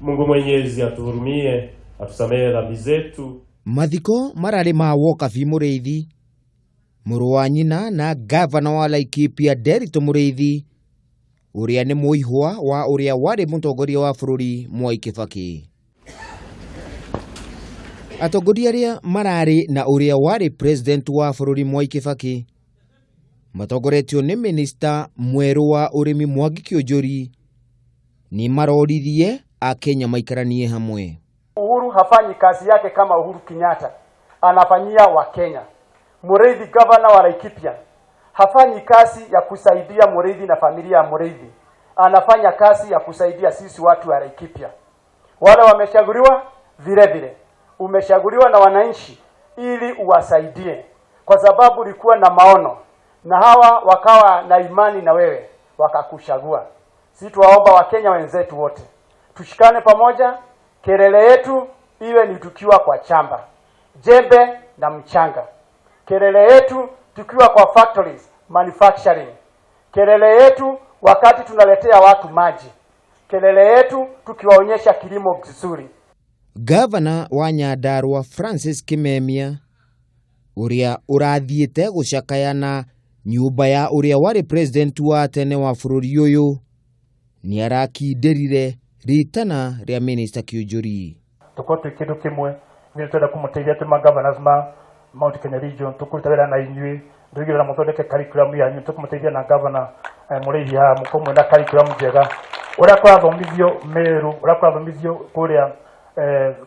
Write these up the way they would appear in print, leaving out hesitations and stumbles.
Mungu Mwenyezi atuhurumie, atusamehe dhambi zetu. Mathiko mararĩ ma Wokabi Mũrĩithi, mũrũ wa nyina na ngavana wa Laikipia Nderitu Mũrĩithi, ũrĩa nĩ mũihwa wa ũrĩa warĩ mũtongoria wa bũrũri Mwai Kĩbakĩ. Atongoria arĩa mararĩ na ũrĩa warĩ president wa bũrũri Mwai Kĩbakĩ matongoretio nĩ minista mwerũ wa ũrĩmi Mwangi Kĩũnjũri nĩ maroririe Akenya maikaranie hamwe. Uhuru hafanyi kazi yake kama Uhuru Kenyatta, anafanyia Wakenya. Muriithi, gavana wa Laikipia, hafanyi kazi ya kusaidia Muriithi na familia ya Muriithi, anafanya kazi ya kusaidia sisi watu wa Laikipia. Wale wamechaguliwa vile vile, umechaguliwa na wananchi ili uwasaidie, kwa sababu ulikuwa na maono na hawa wakawa na imani na wewe wakakuchagua. Sisi tuwaomba Wakenya wenzetu wote tushikane pamoja, kelele yetu iwe ni tukiwa kwa chamba, jembe na mchanga. Kelele yetu tukiwa kwa factories, manufacturing. Kelele yetu wakati tunaletea watu maji. Kelele yetu tukiwaonyesha kilimo kizuri. Gavana wa Nyandarua Francis Kimemia ũrĩa ũrathiĩte gũcakaya na nyũmba ya ũrĩa warĩ president wa tene wa bũrũri ũyũ nĩ arakindĩrire ritana rĩa minista Kĩũnjũri. Tukorwo twĩ kĩndũ kĩmwe. Ithuĩ twenda kũmũteithia twĩ ma governors ma Mount Kenya region, tũkũruta wĩra na inyuĩ ndũigĩrĩra mũthondeke curriculum yanyu, tũkũmũteithia na governor Mũrĩithi haha, mũkorwo mwĩna curriculum njega ũrĩa kũrathomithio Meru, ũrĩa kũrathomithio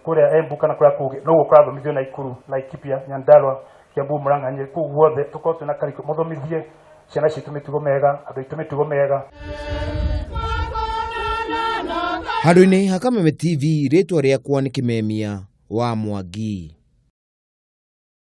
kũrĩa Embu kana kũrĩa kũngĩ, noguo kũrathomithio Naikuru, Laikipia, Nyandarua, Kiambu, Murang'a, Nyeri, kũu guothe tũkorwo twĩna curriculum, mũthomithie ciana citũ mĩtugo mĩega, andũ aitũ mĩtugo mĩega. Handũ-inĩ ha Kameme TV, rĩtwa rĩakwa nĩ Kimemia wa Mwangi.